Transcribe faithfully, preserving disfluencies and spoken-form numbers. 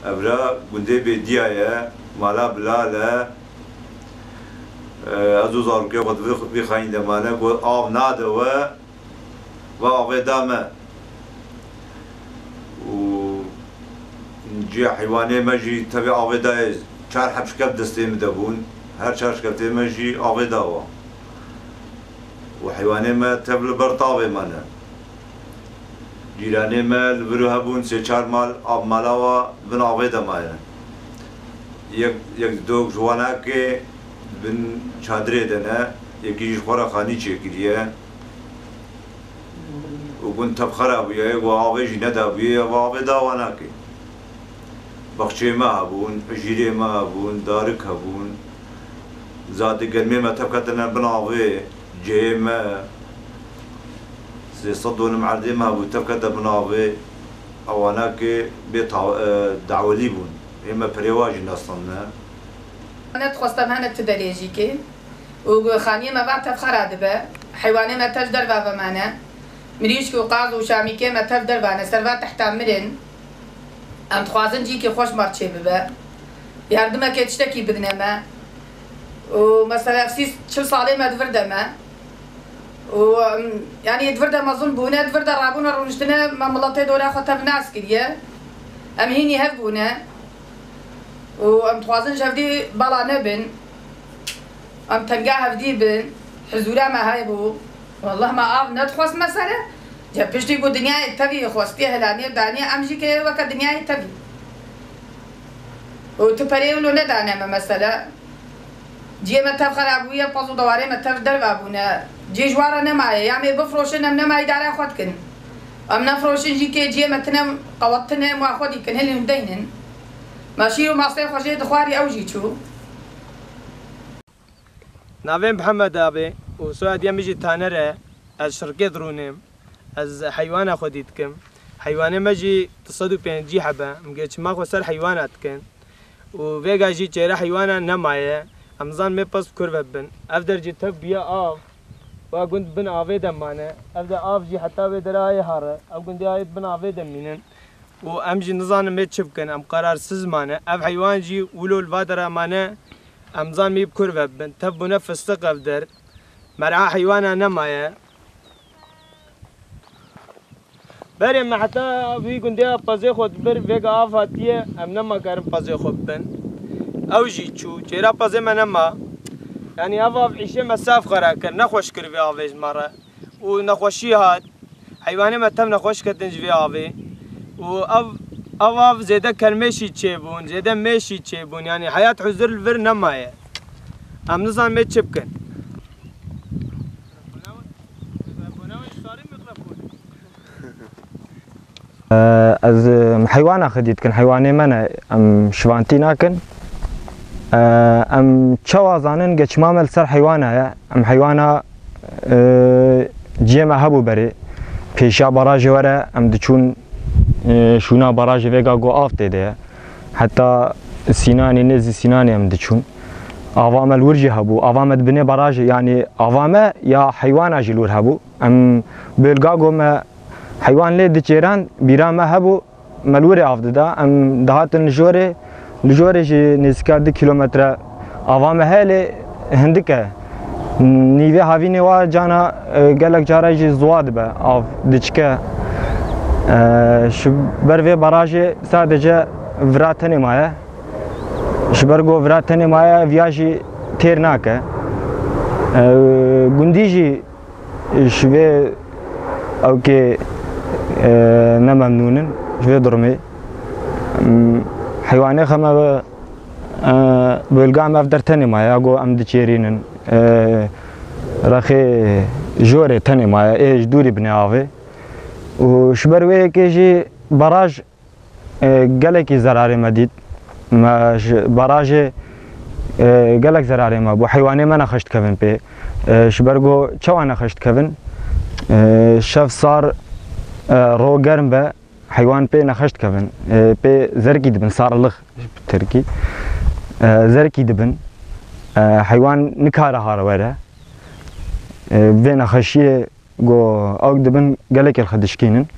Evra gundê Bêdiya ye, mala Bilal e. E, ez û zarokê xwe di vî, vî xayîn de mane, got, "Av nade we, ve avê da me." Û cihê heywanê me jî tevî avê dayê, çar heb şikev destê min de bûn. Her çar şikeftê me jî avê da we. Û heywanê me tev li ber tavê mane. Cîranê me li vir hebûn, sê çar mal av mala wa bin avê de maye. Yek, yek dok ji wanakê bin çadirê de ne, yekî jî ji xwe re xanî çêkiriye. Û gund tev xera bûye, wa avê jî nedabûye, ya va avê da wanakê. Baxçeyê me hebûn, ejîrê me hebûn, darik hebûn. Zadê gelmê me tev ketine bin avê, cihê me, sê sed dönüm erdê me hebû, tev kete bin avê, ewanakê bê ta-, e, dawelî bûn. Ê me pirê wa jî nestandine. Ne dixwestem hene tu derê jî kê. Û xaniyê me va tev xera dibe. Heywanê me tev ji derva ve mane. Mirîşk û qaz û şamîkê me tev derva ne. Serva tehta mirin. Em dixwazin cîkê xweş mar çê bibe. Yardimekê tiştekî bidine me. Û mesela sî çil salê me di vir de me. Û, em, yanî di vir de mezin bûne, di vir de rabûne, rûniştine, me miletê dora xwe tev nas kiriye. Em hînî hev bûne. Û em dixwazin ji hevdî bela nebin. Em tenga hevdî bin. Hizûra me hebû. Wallah me av nedixwest mesele. Ca piştî ku dinyayê tevî xwestiye helaniyê daniye, em jî kê weke dinyayê tevî. Û tu perê wilo nedane me mesele. Ciyê me tev xera bûye, pez û dewarê me tev derva bûne. Cê ji wan re nemaye. Ya em ê bifroşin, em nema îdara xwe dikin. Em nefroşin jî kê ciyê me tine qewet tine, em wa xwe dîkin, hilin û deynin. Me şîr û mastê xwe jê dixwarî, ew jî çû. Navê Mihemed Abê û soyadê min jî Taner e. Ez şirkê dirûnim. Ez heywana xwedî dikim. Heywanê me jî du sed û pêncî hebe. Em geçima xwe ser heywana dikin. Û vêga jî çêra heywana nemaye. Em zan mê pez kur ve bin. Ev der jî tev bûye av. Wa gund bin avê de mane. Ev de av jî heta vê dera ayê hare. Ev gundê ayê bin avê de mînin. Û em jî nizanin mê çi bikin. Em qerarsiz mane. Ev heywan jî wilo li va dera mane. Em zan mî bi kur ve bibin. Tev bûne fistiq ev der. Mer'a heywana nemaye. Berê me heta vî gundê pezê xwe dibir, vêga av hatiye, em nema karin pezê xwe bibin. Ew jî çû, çêra pezê me nema. Yanî ev av îşê me saf xera kir, nexweş kir vê avê ji me re. Û nexweşî hat. Heywanê me tev nexweş ketin ji vê avê. Û ev, ev av zêde kelmêşî çêbûn, zêde mêşî çêbûn. Yanî heyat huzur li vir nemaye. Em nizanin mê çi bikin. Ez, em, heywana xwedî dikin, heywanê me ne, em şivantî nakin. Em çawa zanin, geçima me li ser heywana ye. Em heywana, e, ciyê me hebû berê. Pêşiya barajê were, em diçûn, e, şûna barajê vêga ku av tê de ye. Heta Sînanê, nêzî Sînanê em diçûn. Ava me li wir jî hebû. Ava me di binê barajê, yanî ava me ya heywana jî li wir hebû. Em bêlga ku me heywan lê diçêran, bîra me hebû, me li wirê av dida. Em dihatin li jorê, li jorê jî nêzîka du kîlometre ava me heye, lê hindik e. Nîvê havînê wa cana, e, gelek cara jî ziwa dibe, av diçike. E, ji ber vê barajê sadece vira tenê maye. Ji ber ku vira tenê maye, viya jî têr nake. E, gundî jî ji vê ewkê, e, ne memnûn in, ji vê durumê. Em, heywanê xe me, e, bölga me ev der tenê maye, ya ku em diçêrînin. E, rexê jorê tenê maye, ê ji dûrî binê avê. Û ji ber wê yekê jî baraj e, gelekî zerarê me dît. Me ji barajê, e, gelek zerarê me bû. Heywanê me nexweş dikevin pê. E, ji ber ku çawa nexweş dikevin? E, şev sar, e, ro germ be, heywan pê nexweş dikevin. E, pê zerkî dibin, sarılık bi tirkî. E, zerkî dibin. E, heywan nikare hare were. E, vê nexweşiyê ku ew dibin gelekê li xwe dişkînin.